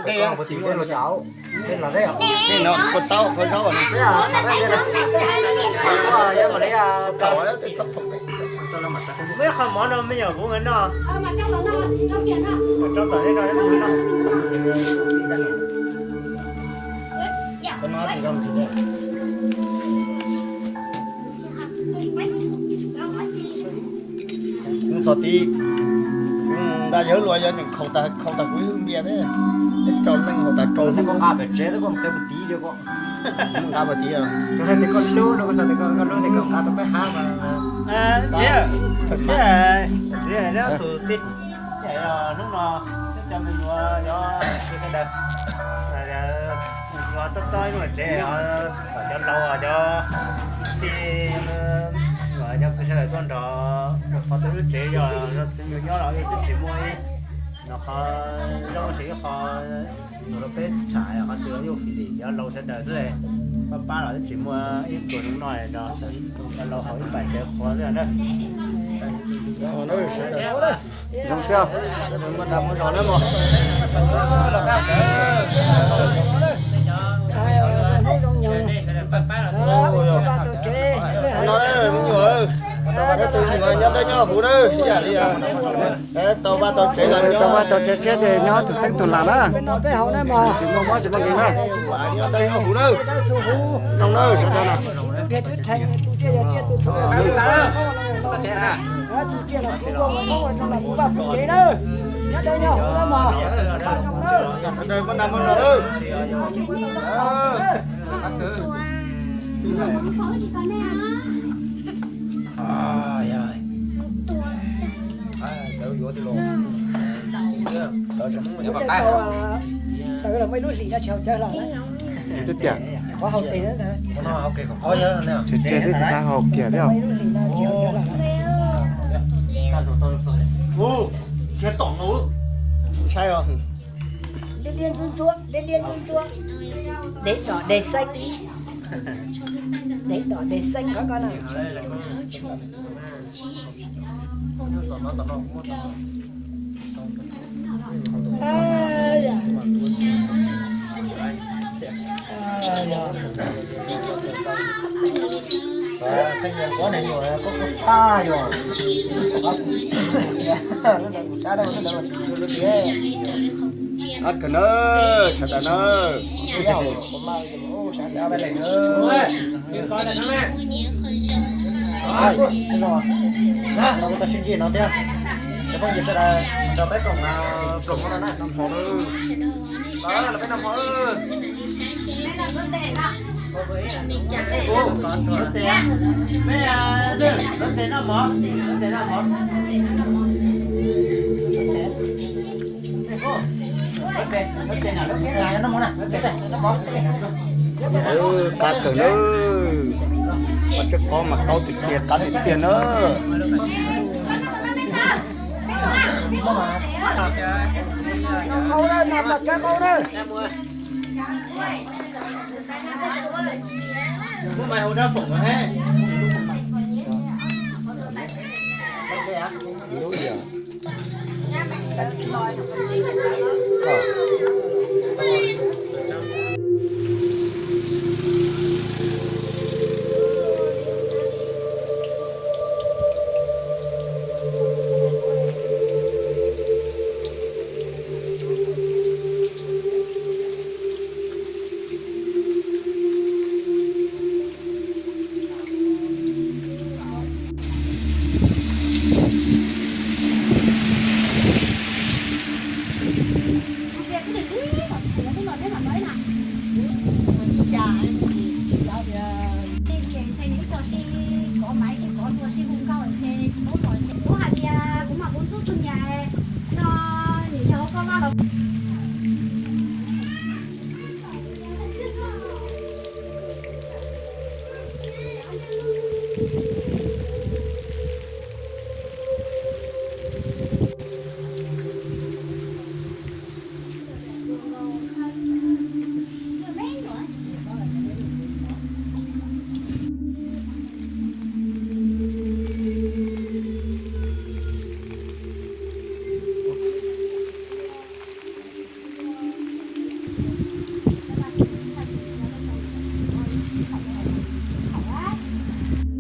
Tej no kua tau kua zaub. Muab qhov mov no me nyuam kuv noj. Kuv txog tid, kuv nqa yawg luas yog nyeem khaus tas kuv ib hwj npias thiab. Ib tso neeg haus tas rau. Nqa pem tsev xwb koj mus qhia puag tid li koj. Nqa puag tid os. Koj hlub no koj xav tias koj hlub tias koj nqa tau peb hab mas. Hnub no cov me nyuam yog sawv daws los txob txob ib lub tsev, kom cov laus cov tij, cov phooj ywg sawv daws tuaj nrog, qhov twg lub tsev yog tus nyuag nyob los twb tsis muaj ib no qhov zoo, tsis ib qho tus rau peb tsham qhov twg los yuj fim lim cov laus sawv daws xwb. Pab pab los twb tsis muaj ib tug zoo noj no, cov laus haus ib pam tsev qhuav xwb na. Zoo xwb, sawv daws muaj dag muaj zog na mog. No me nyuam, peb tus nyuam nyob dawb nyob huv na, ib yam li tau vaj tau tsev los tau vaj tau tsev tshiab ces nyob tus xeeb tus lam na. Tsis muaj mob tsis muaj nkeeg na. Nyob dawb nyob huv na. Zoo na sawv daws na. Sawv daws muaj dag muaj zog na. Twb tias tseg tseg twb tsis xav haus kiag thiab. Ntshai os. Dev dom dev xeeb, dev dom dev xeeb qhov ko na. Ab kawg na, sawv daws na. Sib ntsib no thiab, cov phooj ywg sawv daws nrog peb koom, koom no na, noj mov na, los peb noj mov. Peb, peb noj mov, noj mov. Qab kawg na, ua tsev qos mas qau tiag tiag, qab tiag tiag na.